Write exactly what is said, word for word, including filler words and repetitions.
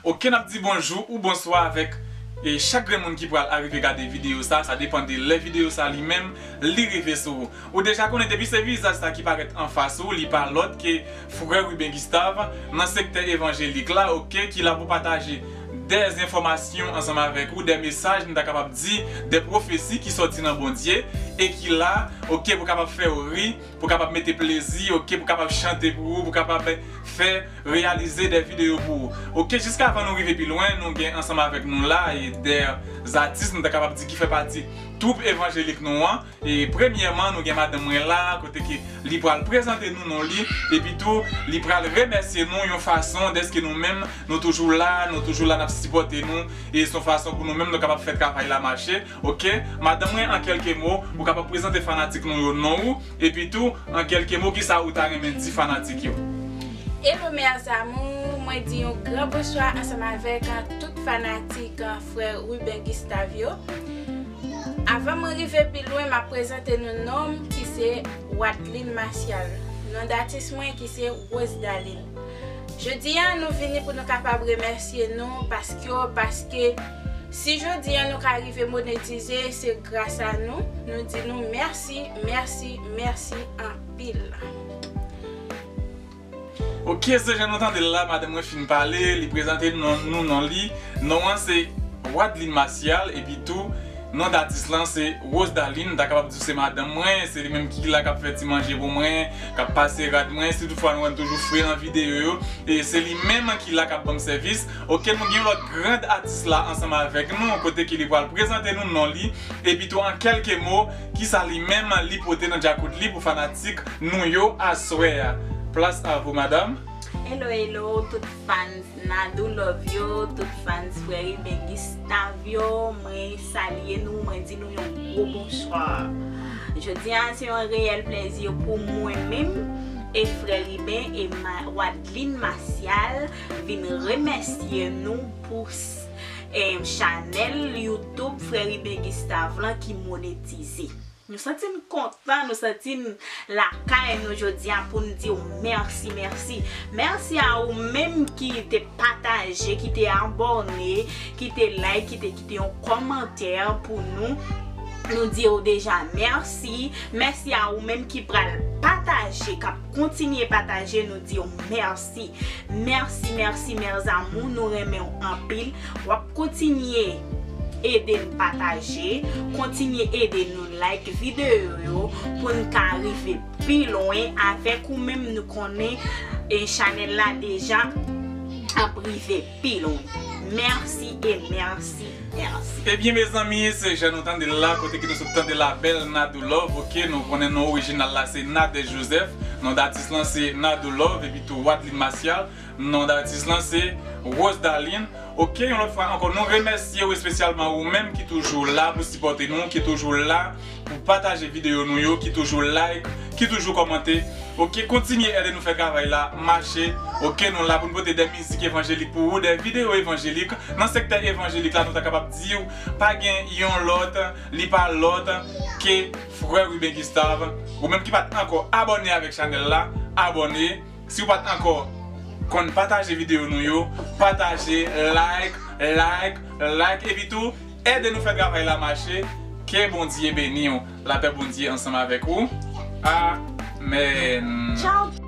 Ok, n ap di bonjou ou bonswa avèk, e, chak grenn moun ki pral arive gade videyo sa. Sa depann de lè videyo sa li menm li rive sou ou. Ou deja konnen depi se vizaj sa ki parèt anfas ou, li pa lòt ke frè Ruben Gustave nan sektè evanjelik la, ok, ki la pou pataje dè enfòmasyon ansanm avèk ou, dè mesaj, nou ta kapab di, dè pwofesi ki sòti nan Bondye, e ki la, ok, pou kapab fè w ri, pou kapab mete plezi, ok, pou kapab chante pou ou, pou kapab fè reyalize dè videyo pou ou. Ok, jiska avan nou rive pi lwen, nou gen ansanm avèk nou la, e dè atis, nou ta kapab di ki fè pati twoup evanjelik nou an. E premyèman, nou gen madanm mwen la, kote ke li pral prezante nou non li, epi tou, li pral remèsye nou yon fason dèske nou menm, nou toujou la, nou toujou la, n ap sipòte nou, e se yon fason pou nou menm, nou kapab fè travay la mache, ok? Madanm mwen, an kèlke mo, ou kapab prezante fanatik nou yo non ou, epi tou, an kèlke mo, kisa ou ta renmen di fanatik yo? Hello mes amours, mwen di yon gran bonswa ansanm avèk, uh, tout fanatik, uh, frè Ruben Gustave yo. Avan mwen rive pi lwen, m ap prezante nou non m ki se Wadline Martial. Non datis mwen ki se Rose Darline. Jodi a, nou vini pou nou kapab remèsye nou paske, paske si jodi a nou ka rive monetize, se gras a nou. Nou di nou mèsi, mèsi, mèsi anpil. Ok, se jan nou tande l la, madanm mwen fin pale, li prezante non, nou non li. Non an se Wadline Martial, epi tou, non datis lan se Rose Darline. M ta kapab di w se madanm mwen, se li menm ki la k ap fè ti manje pou mwen, k ap pase rad mwen, si toutfwa nou wè m toujou fre nan videyo yo, e se li menm ki la k ap ban m sèvis. Ok, nou gen yon lòt grand atis la ansanm avèk nou, kote ke li pral prezante nou non li, epi tou an kèlke mo, kisa li menm li pote nan djakout li pou fanatik nou yo aswè a. Place à vous, madame. Hello, hello, tout fans Nadou Love yo, tout fans frè Ruben Gustave yo, mwen salye nou, mwen di nou yon gwo bonswa. Jodi a, se yon reyèl plèzi pou mwen menm e frè Ruben e ma, Wadline Martial vin remèsye nou pou s, e, chanèl YouTube frè Ruben Gustave lan ki monetize. Nou santi n kontan, nou santi n lakay nou jodi a pou n di w mèsi, mèsi. Mèsi a ou menm ki te pataje, ki te abòne, ki te like, ki te kite yon kòmantè pou nou. Nou di w deja mèsi. Mèsi a ou menm ki pral pataje, k ap kontinye pataje, nou di w mèsi. Mèsi, mèsi, mes amours, nou renmen w anpil. W ap kontinye ede n pataje, kontinye ede nou like videyo yo pou n ka rive pi lwen avèk ou menm. Nou konnen, e, chanèl la deja ap rive pi lwen. Mèsi e mèsi, mèsi. Ebyen, mezanmi, se jan nou tande l la, kote ke nou sot tande la, bèl Nadou Love, ok, nou konnen non orijinal la se Nadège Joseph, non datis lan se Nadou Love, epi tou Wadline Martial. Non datis lan se Rose Darline. Ok, yon lòt fwa ankò, nou remèsye w espesyalman ou menm ki toujou la pou sipòte nou, ki toujou la pou pataje videyo nou yo, ki toujou like, ki toujou kòmante. Ok, kontinye ede nou fè travay la mache. Ok, nou la pou n pote de mizik evanjelik pou ou, de videyo evanjelik. Nan sektè evanjelik la, nou ta kapab di w, pa gen yon lòt, li pa lòt ke frè Ruben Gustave. Ou menm ki pa t ankò abòne avèk chanèl la, abòne. Si w pa t ankò konn pataje videyo nou yo, pataje, like, like, like, epi tou, ede nou fè travay la mache. Ke Bondye beni w. Lapè Bondye ansanm avèk ou. Amèn. Tchaw.